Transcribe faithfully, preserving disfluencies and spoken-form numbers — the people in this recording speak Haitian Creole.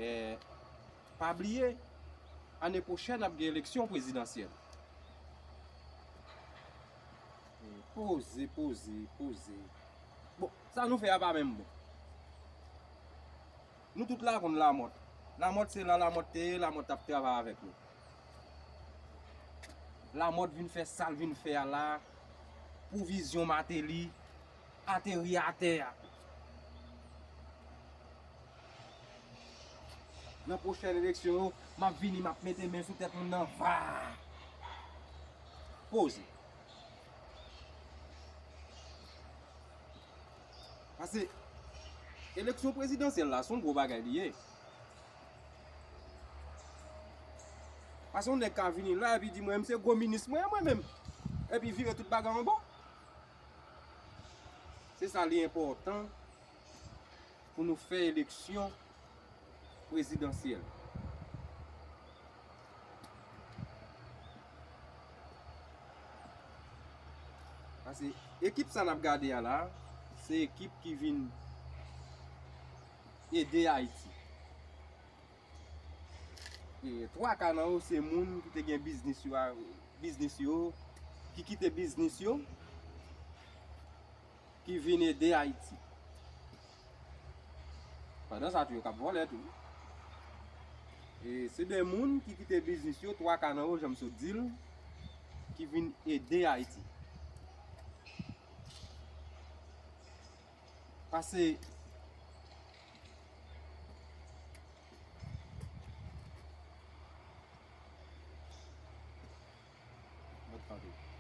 E, pa bliye, ane pwochèn ap gen eleksyon prezidansyèl. E, poze, poze, poze. Bon, sa nou fè a pa menm bon. Nou tout la konn Lamòt. Lamòt se la Lamòt te ye, Lamòt t ap travay avèk nou. Lamòt vin fè sa l vin fè a la pou vizyon Mateli ateri atè a. Nan pwochèn eleksyon yo, m ap vini, m ap mete men sou tèt moun nan, va! Poze. Paske eleksyon prezidansyèl la, se yon gwo bagay li ye. Paske yon nèg ka vini la epi di mwen, "M se gwo minis mwen, mwen menm." Epi vire tout bagay anbò. Se sa li enpòtan pou nou fè eleksyon prezidansyèl. Paske ekip sa n ap gade a la, se ekip ki vin ede Ayiti. E twa ka nan yo se moun ki te gen biznis yo, biznis yo, ki kite biznis yo, ki vin ede Ayiti. Pandan sa tou, yo k ap vòlè tou. E se de moun ki kite biznis yo, twa ka nan yo, jan m sot di l, ki vin ede Ayiti. Pase Mwen t kanpe.